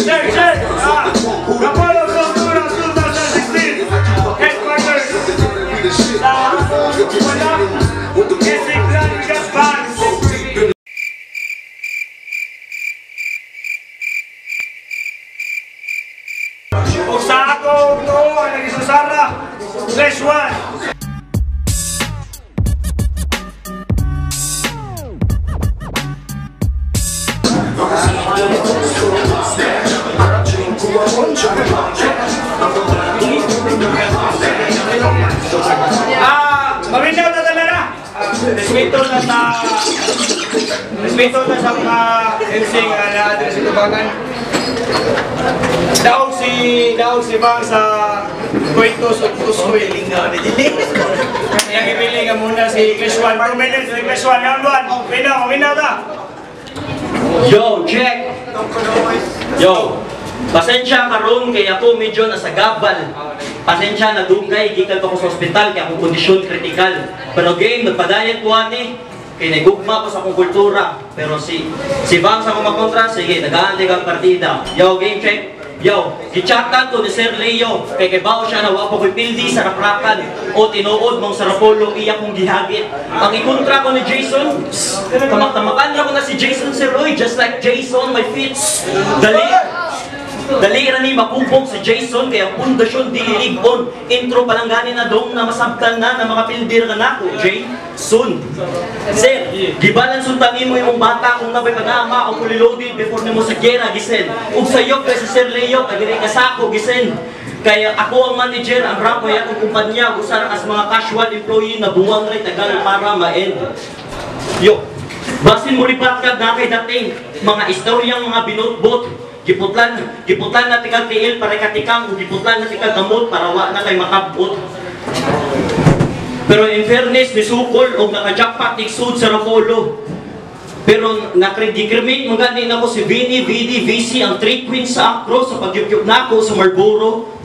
Check, check! Rapolo Cultura 2016! Headquarters! Sa wala! Music Plan, we got bands! O sa ako, to, ang nagisusara, Clash 1! Maminaw na talaga. Respeto na sa mga MC nga na-address sa tubangan. Daog si Bang sa Kwento sa Tuskoy. Yang ipili nga muna si Clash 1. 2 minutes si Clash 1. Round 1. Minaw, minaw ta. Yo, check! Yo, pasensya karon kay ako medyo nasa gabal. Pasensya na dugay, gikan pa ko sa ospital kay akong kondisyon kritikal. Pero game, nagpadayon ko ani kay nagugma ko sa akong kultura. Pero si Bang sa akong makontra, sige, nagaantig ang partida. Yo, game check. Yo, gichatan ko ni Sir Leo kay bao siya na wa pa ko'y pildi sa raprakan o tinuod mong sa Rapolo iya kong gihagit. Ang ikontra ko ni Jason, tamak-tamakan ra ko na si Jason Sir Roy, just like Jason, my fits. Dali ra ni mapupog si Jason kaya pundasyon dili ligon. Intro pa lang gani na dong na masabtan na na makapildir ka nako, Jason. Sir, gibalan suntan nimo imong bata kung nabay pag-ama o fully loaded before nimo sa gera gisen. Ug sayop kay si Sir Leo kay diri kasako gisen. Kaya ako ang manager, ang ramo ay akong kumpanya, usa ra kas mga casual employee na buwang ray tagal para ma-end. Yo, basin mo lipat ka na kay dating mga istoryang mga binotbot. Giputlan na tikag tiil para katikang, o giputlan na tikag gamot para wa na kay makabot. Pero in fairness, nisukol o nakajackpot igsud sa Rapolo. Pero nakredikrimate mga gani nako si Vinny, VD, VC, ang three queens sa Acro sa pagyukyuk nako sa Marlboro.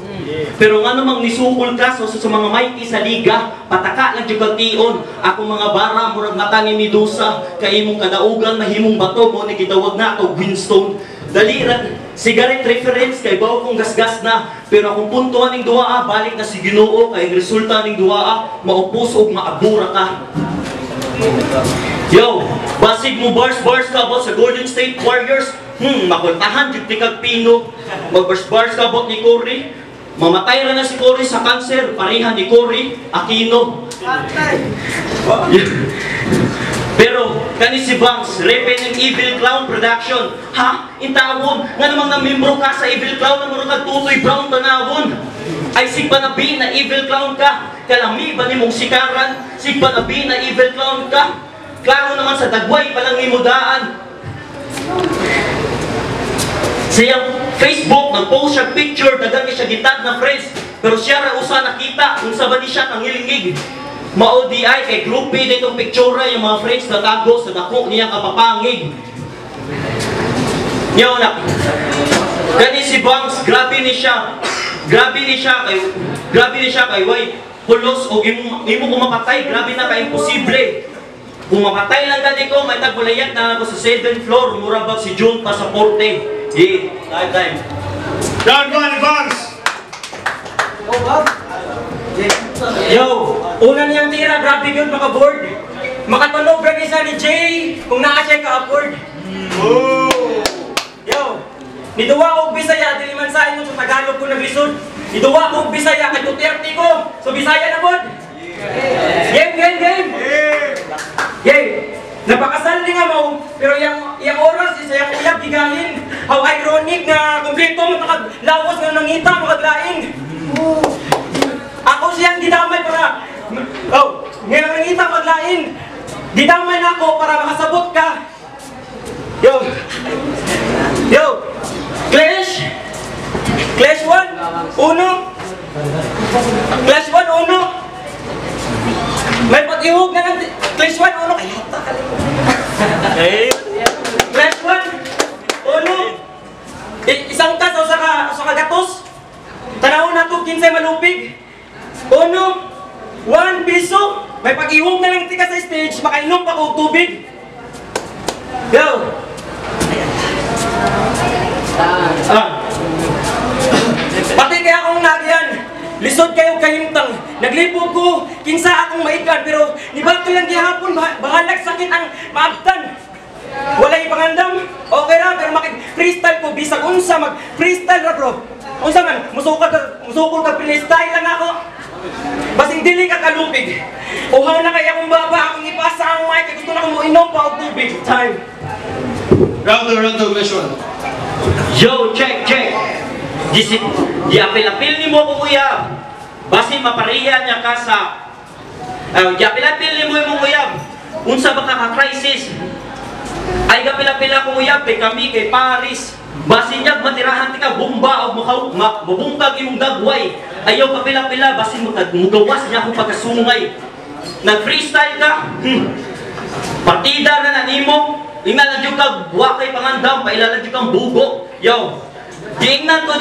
Pero nga namang nisukol ka sa mga mighty sa liga, pataka lang jud kag tion. Akong mga bara murag mata ni Medusa, kay imong kadaugan mahimong bato mo ni gitawag na og Winston. Dali ra cigarette reference kay bawo kong gasgas na, pero akong punto aning duaa balik na si Ginoo kay ang resulta ning duaa maupos og maabura ka. Yo, basig mo bars ka about sa Golden State Warriors, makultahan jud ti kag pino. Mag bars ka about ni Curry, mamatay ra na si Curry sa cancer, pareha ni Curry Aquino. Pero kani si Bangs, repe ng Evil Clown Production. Ha? Intawon, nga namang namembro ka sa Evil Clown na murag kag Tutoy Brown tanawon. Ay sigba na bi na Evil Clown ka. Kalami ba nimong sikaran? Sigba na bi na Evil Clown ka. Klaro naman sa dagway palang nimudaan. Sa iyang Facebook, nag-post siya picture, dagang siya gitag na friends. Pero siya ra usa nakita kung sa ba ni siya kangilingig. Mao di ay kay groupie ditong pictura yung mga friends na tago sa dako niyang kapapangig. Yo na. Gani si Bangs, grabe ni siya. Grabe ni siya kay way pulos og imo kumapatay, grabe na ka imposible. Kung mapatay lang gani ko, may tagbulayat na ako sa 7th floor, mura bag si June Pasaporte. Eh, time. Round 1, Bangs. Yo, una niyang tira, grabe yun, maka-board. Makatunog ra ni sa ni Jay, kung naa siya ka-afford. Yo, niduwa og Bisaya, dili man sa ingon sa Tagalog ko naglisod. Niduwa og Bisaya, kay Duterte ko, so Bisaya na pod. Game, game, game! Game! Napakasal ni nga mo, pero yang oras, isa yang uyab, gigahin. How ironic na kumpleto mo, makaglawas nga nangita, makaglain. Ako siyang gidamay para, oh, ngayon nangita maglain. Gidamay na ako para makasabot ka. Yo! Yo! Clash! Clash 1! Uno! Clash 1, uno! May pag-ihog na ng Clash 1, uno! Kaya ta Clash 1, uno! Isang tas o sa gatos. Tanawon na ito, 15 malupig. Uno, 1 piso. May pag-ihog na lang tika sa stage, makainom pa ko tubig. Go! Ah. Pati kaya akong nagyan. Lisod kayo kahimtang. Naglibog ko, kinsa akong maikan, pero nibato lang gihapon, bahalag sakit ang maabtan. Walay pangandam, okay ra, pero makig-freestyle ko, bisag unsa, mag-freestyle ra bro. Unsa man, musukol ka, freestyle lang ako. Basing dili ka kalupig. Uhaw na kay akong baba, akong ipasa ang mic, kay gusto na akong moinom pa og tubig. Time. Round 2, round 2, question. Yo, check, check. Giapil-apil ni mo ko uyab. Basin mapariya niya ka sa giapil-apil ni mo imong uyab. Unsa ba ka ka-crisis? Ay gapil-apil akong uyab kay kami kay Paris. Basin niya matirahan ti ka bomba og mabungkag imong dagway. Ayaw kapila-pila basin mugawas niya akong pagkasungay. Nag-freestyle ka? Partida na na nimo. Ingnan lang jud kag wa kay pangandam, paila lang jud kang bugo. Yo. Giingnan ko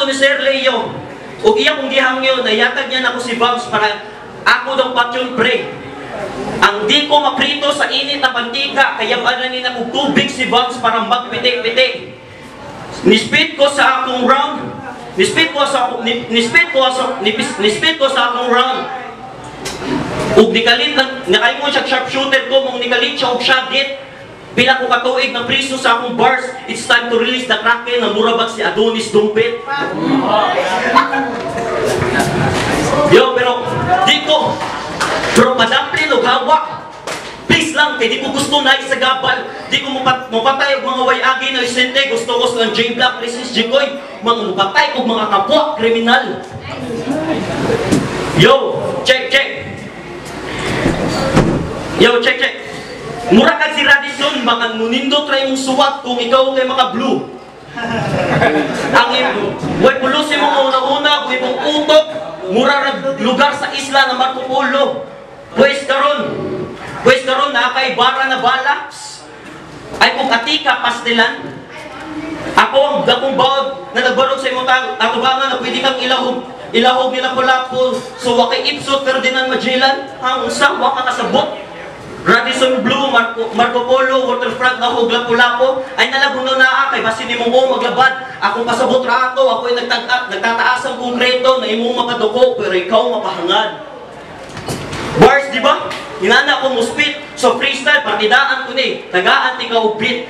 ni Sir Leo. Ug iya kong gihangyo, nayatag niya nako si Bobs para ako daw patyon pre. Ang di ko maprito sa init na pantika, kaya ba na ni na tubig si Bobs para magpiti-piti. Nispit ko sa akong round. Nispit ko sa nispit ko sa nispit ko sa akong round. Ug nikalit nakaingon siya sharpshooter ko mong nikalit siya og syagit. Pila ko katuig na priso sa akong bars. It's time to release the kraken na mura bag si Adonis Dumpit. Yo, pero di ko pero padamplin og hawak. Please lang, kay di ko gusto na sa gabal. Di ko mupatay og mga wayagi na isente. Gusto ko silang J Black, Resist, Jikoy. Mga mupatay og mga kapwa kriminal. Yo, check, check. Yo, check, check. Mura kag si Radisson, baka munindot ra imong suwat kung ikaw kay maka blue. Ang way pulos imong una-una, kung imong utok, mura ra lugar sa isla na Marco Polo. Pwes karon na kay bara na bala. Ay kung atika pastilan. Ako ang dakong bawd na nagbarog sa imong atubangan na pwede kang ilahog nila Lapu-Lapu. So wa kay Ipsot Ferdinand Magellan, ang usa wa ka kasabot. Radisson Blue, Marco Polo, Waterfront, Lahog, Lapu-Lapu, ay nalaguno na kay basin nimong o maglabad. Akong pasabot ra ato, ako'y nagtataas ang konkreto na imong mapaduko, pero ikaw mapahangad. Bars, di ba? Inana ko muspit, so freestyle, partidaan ko ni, tagaan ti ka og beat.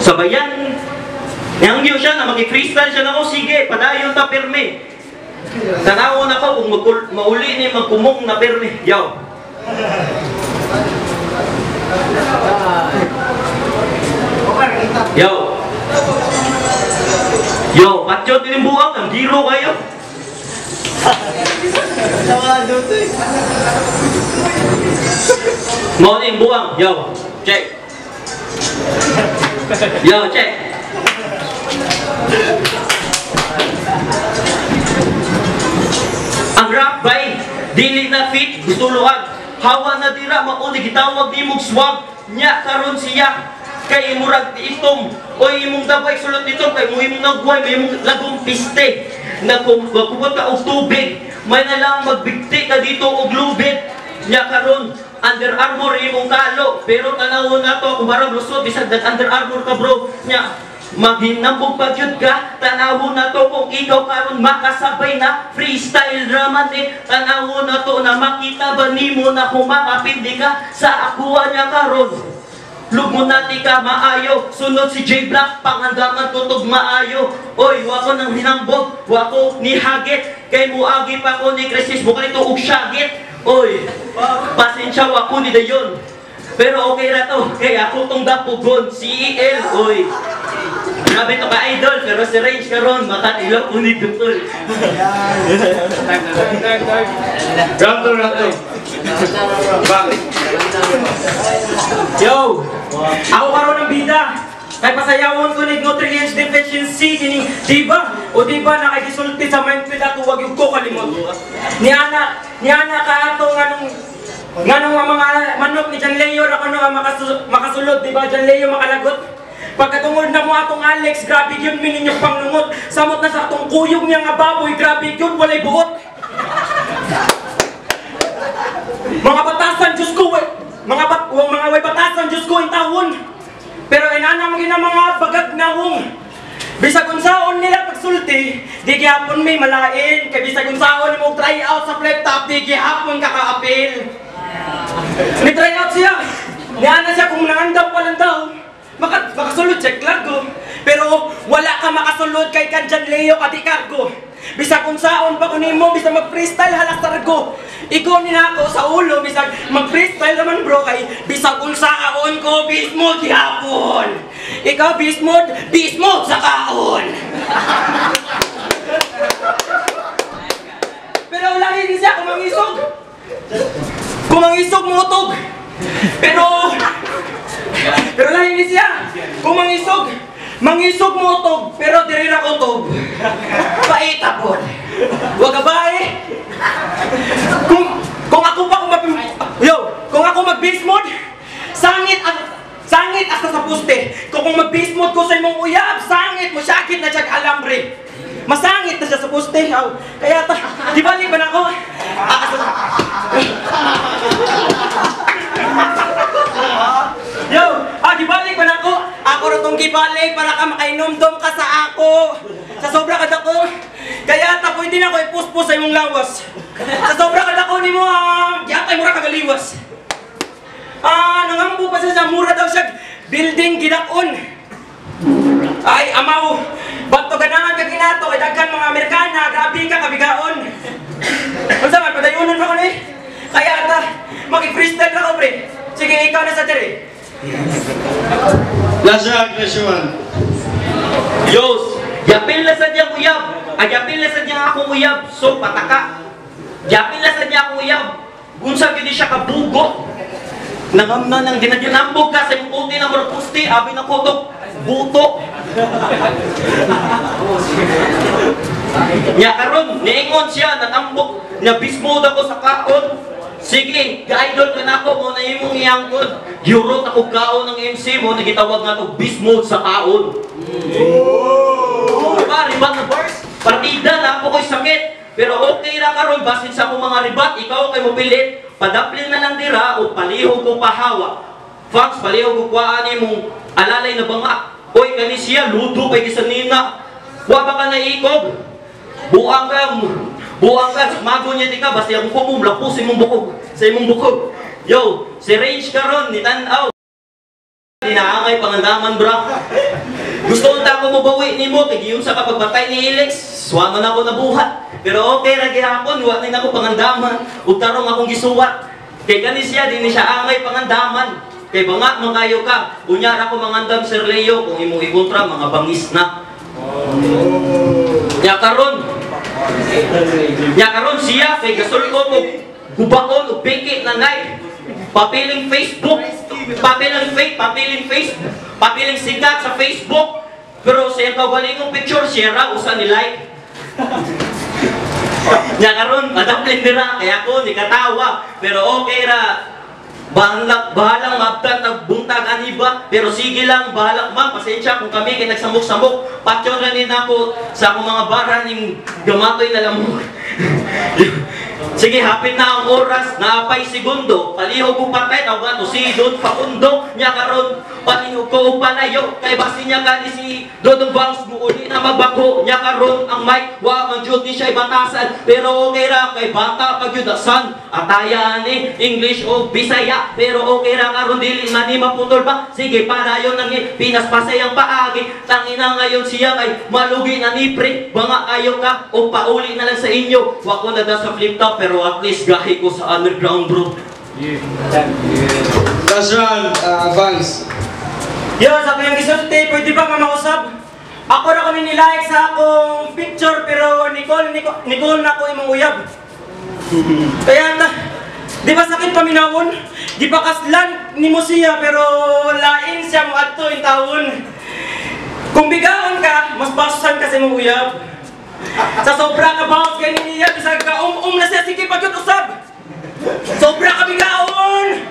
Sabayan, nangyo siya na magi-freestyle siya na ko, sige, padayon ta pirmi. Tanawon ako kung mauli ni magkumong na pirmi. Yo. Yo. Yo, patyo din buwang, ang giro kayo. Mao ni buwang, yo. Check. Yo, check. Ang rap bay, dili na fit, gusto luag. Hawa na dira, mauni gitawag ni mong swag. Nya karon siya, kay murag itom. Oy, imong dabay sulot nito, kay mo imong nagway, may imong lagong piste. Nagkubot ka og tubig, may na lang magbigti ka dito og lubit. Nya karon, Under Armour imong kalo. Pero tanawon na to, kung barang lusot, bisag nag Under Armour ka bro. Nya, maghinambog pa jud ka, tanawon na to kung ikaw karon makasabay na freestyle raman eh. Tanawon na to na makita ba nimo na kung makapindi ka sa akuha niya karon. Lugmo na ti ka maayo, sunod si J Black, pangandaman tutog maayo. Oy, wako nang hinambog, wako ni hagit, kay muagi pa ko ni Crisis, mukha nito og syagit. Oy, pasensya wako ni dayon. Pero okay ra to, kay ako tong dapugon, CEL, oy. Grabe to ka-idol, pero si Range karon makatilo unig dutol. Round 2, round 2. Bang. Yo! Ako karon ang bida. Kay pasayawon ko ni nutrients deficiency kining diba? O diba na kay gisulti sa mindfield ato wag yung ko kalimot. Niana ka ato nganong ang mga manok ni John Leo ra kuno ang makasulod, diba? John Leo makalagot. Pagkatungod na mo atong Alex, grabe yun mininyo pangnungot. Samot na sa atong kuyog niya nga baboy, grabe yun walay buot. Mga batasan, Diyos ko, Mga bat, mga way batasan, Diyos ko, intawon. Pero inana mo gina mga bagag nawong. Bisag unsaon nila pagsulti, di gihapon may malain. Kay bisag unsaon mo try out sa flip top, di gihapon kakaapil. Ni try out siya. Niana siya kung nangandam pa lang daw. Makasulod siya, klago. Pero wala ka makasulod kay Kanjan Leo kati kargo. Bisag unsaon pa kunimo, bisag mag-freestyle halas targo. Ikaw ni nako sa ulo, bisag mag-freestyle naman bro kay bisag unsaon ko bismod gihapon. Ikaw bismod, bismod sa kaon. Pero wala rin siya kumangisog. Kumangisog mo utog. Pero lahi ni siya. Kumangisog, mangisog mo utog, pero diri ra kutob. Paita pod. Wa ka ba eh? Kung ako pa kung ako mag-beast mode, sangit asa sa poste. Kung mag-beast mode ko sa imong uyab, sangit mo sakit na siya alambre. Masangit na siya sa poste. Aw, kaya ta, di balik ba na ako? Yo, gibalik ba na ako? Ako ra tong gibalik para ka makainomdom ka sa ako. Sa sobra ka dako. Kaya ta pwede na ako ipuspos sa imong lawas. Sa sobra ka dako nimo, giatay mo ra kagaliwas. Nangambo pa siya sa mura daw siya building gidakon. Ay, amaw, bato ganahan ka kinato kay daghan mga Amerikana, grabe ka kabigaon. Unsa man padayunon pa ko ni? Kaya ta maki-freestyle ra ko pre. Sige, ikaw na sa diri. Last round, question one. Yos, yapil na sa diyang uyab. Ay, yapil na sa diyang akong uyab. So, pataka. Yapil na sa diyang akong uyab. Unsa gyud siya kabugo. Nangamna nang ginaginambog ka sa imong puti na murag pusti, abi na kutok, buto. Nya karon niingon siya natambok, nya bismod ako sa kaon. Sige, ga-idol ka na ako, mo na imong iangkon. Giurot ako kaon ng MC mo, nagitawag nga to bismod sa kaon. Oh, diba, ribat na bars? Partida na ako ko'y sakit. Pero okay ra karon basin sa akong mga ribat, ikaw kay mo pilit. Padaplin na lang dira o palihog ko pahawa. Fox, palihog ko kuhaan imong alalay na banga. Oy, kani siya, ludo kay gisanina. Wa ba ka naikob? Buang ka, mago niya di ka, basta akong kumum, lapos imong bukog, sa imong bukog. Yo, si Range karon ni tan-aw. Dinaangay pangandaman bra. Gusto unta ko mobawi nimo kay giyon sa kapagbatay ni Alex, wa man ako nabuhat. Pero okay ra gihapon, wa ni nako pangandaman ug tarong akong gisuwat. Kay kani siya dinhi siya angay pangandaman. Kay banga man kayo ka. Unya ra ko mangandam Sir Leo kung imong ikontra mga bangis na. Nya karon siya kay gasul-ob og gubaon og biki na night. Papiling Facebook, papiling fake, papiling face, papiling sikat sa Facebook. Pero sa iyang kaugalingong picture, share ra usa ni like. Nya karon adaplin dira kaya ako ni katawa, pero okay ra. Bahalang mabtag nagbuntag ani ba, pero sige lang bahalak ma'am, pasensya kung kami kay nagsamok-samok. Patyon ra ni nako sa akong mga bara ning gamatoy na lamok. Sige, hapit na ang oras, naapay segundo, palihog ko patay, tawag to si Don Facundo, nya karon palihog ko palayo, kay basi niya kani si Dodong Bangs muuli na magbako, nya karon ang mic, wa man jud ni siya ibatasan, pero okay ra kay bata pag yudasan, ataya ni English o Bisaya, pero okay ra karon dili man ni maputol ba, sige padayon nang Pinas pasayang paagi, tangina ngayon siya kay malugi na ni pre, banga ayo ka o pauli na lang sa inyo, wa ko na da sa flip top. Pero at least gahi ko sa underground bro. Yeah. Last round, Vance. Yo, sabi yung gisulti, pwede ba mamausap? Ako na kami nilike sa akong picture pero Nicole na ako imong uyab. Kaya ta, di ba sakit paminawon? Di ba kaslan ni mo siya pero lain siya mo adto in tawon. Kung bigaon ka, mas basusan ka sa imong uyab. Sa sobra ka bounce kay niya, bisag ka um-um na siya, sige pag yun usab. Sobra ka bigaon!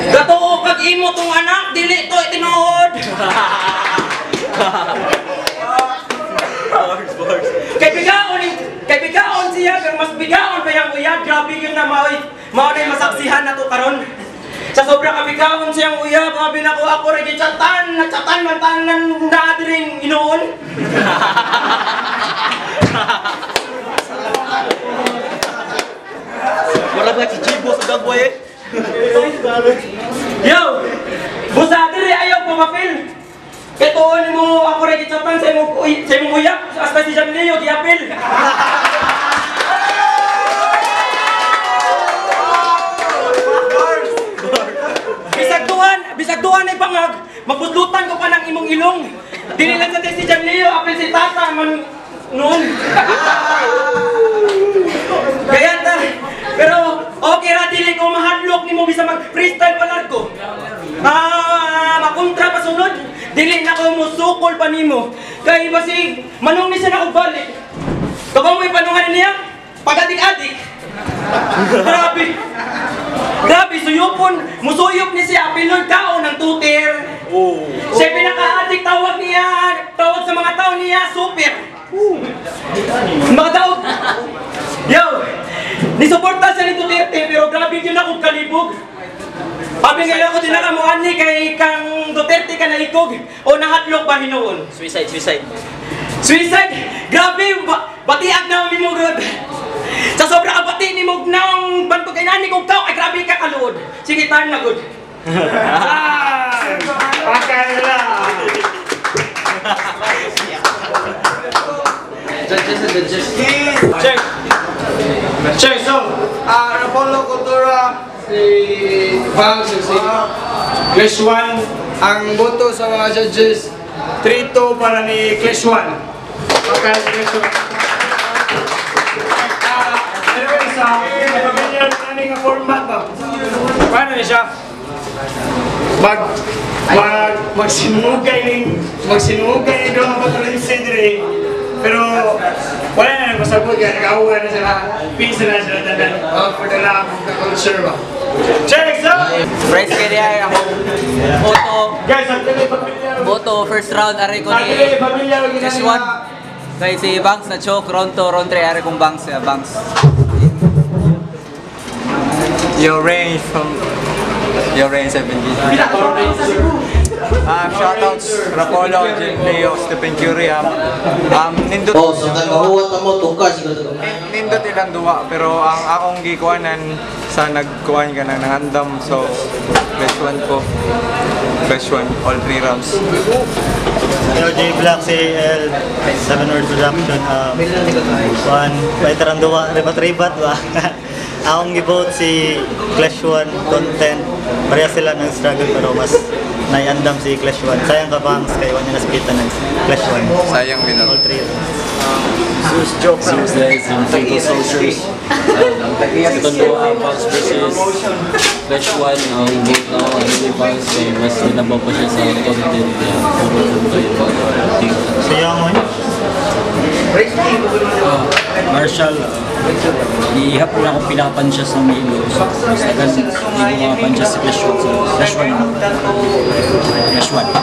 Gatuo kag imo tong anak, dili to itinuod. Kay bigaon siya, pero mas bigaon pa yung uyab. Grabe yun na mao na masaksihan na to karon. Sa sobra kabigawon siyang uyab, abi nako ako ra gitsatan, natsatan man tanan naa diri inuon. Wala ba si Jibo sa dagway eh? Yo! Busa diri ayaw pumapil. Kay tuon mo ako ra gitsatan sa imong uyab, hasta si John Leo giapil. Bisag duan ay pangag, mabudlutan ko pa ng imong ilong. Dili lang sa si John Leo, apil si Tata man noon. Kaya ta, pero okay ra dili ko mahadlok nimo bisa mag freestyle pa ko. Ah, makontra pa sunod. Dili na ko musukol pa nimo. Kay basig manong ni siya na og balik. Kabang mo ipanungan niya? Pagadik-adik. Grabe. Grabe, suyupon, musuyop ni siya, apilon kaon ng tutir. Oh. Siya pinaka-adik, tawag niya, tawag sa mga tao niya, super. Mga tao, yo, nisuporta siya ni Duterte, pero grabe yun akong kalibog. Sabi ngayon ako dinakamuan ni kay kang Duterte ka naikog, o nahatlok ba hinuon? Suicide, suicide. Suicide! Grabe, batiag na mi mo gud. Sa sobra ka bati ni mo nang bantog kay nani kog tao ay grabe ka kaluod. Sige time na gud. Pakay na. Judges and judges. Check. Check, so. Rapolo Cultura, si Vance, si Clash 1, ang boto sa mga judges. 3-2 para ni Clash 1. Pakay Clash 1. Anyway, sa familiar na nga format ba? Paano ni siya? Magsinugay ni doon ang patuloy diri. Pero wala na nagpasabot kaya nag-away na sila. Peace na sila tanan. For the love of the culture ba? Check, so! Price kay diay ako. Boto, Guys, ang dili familiar. boto first round aray ko Ang dili ni familiar Clash 1. Kay si Banks na choke round 2, round 3 aray kong Banks, Banks. Your range from Your range 7G. Shoutouts Rapolo, Jim Leo, Stephen Curry. Nindot Oh, so kang mahuwat mo tungka siguro. Nindot ilang duwa pero ang akong gikuanan sa nagkuan ka na nangandam, so best one ko. Best one all three rounds. Hello, J Black, CAL, Seven World Production. One, paitaran duwa, ribat-ribat ba? Akong givote si Clash 1, content. Pareha sila ng struggle pero mas naiandam si Clash 1. Sayang ka Bangs, kay wala niya naspita ng Clash 1. Sayang winner. All three rounds. Zeus guys, yung Fatal Soldiers. Second duwa, Banks versus Clash 1. Ang vote na ako, ano ni Banks, eh, mas minabaw pa siya sa content niya. Puro kayo ba? Sayang mo. Marshall, ihap ko lang akong pinakapansya sa Milo. So, mas tagal hindi ko makapansya si Clash 1. So, Clash 1 ako. Clash 1.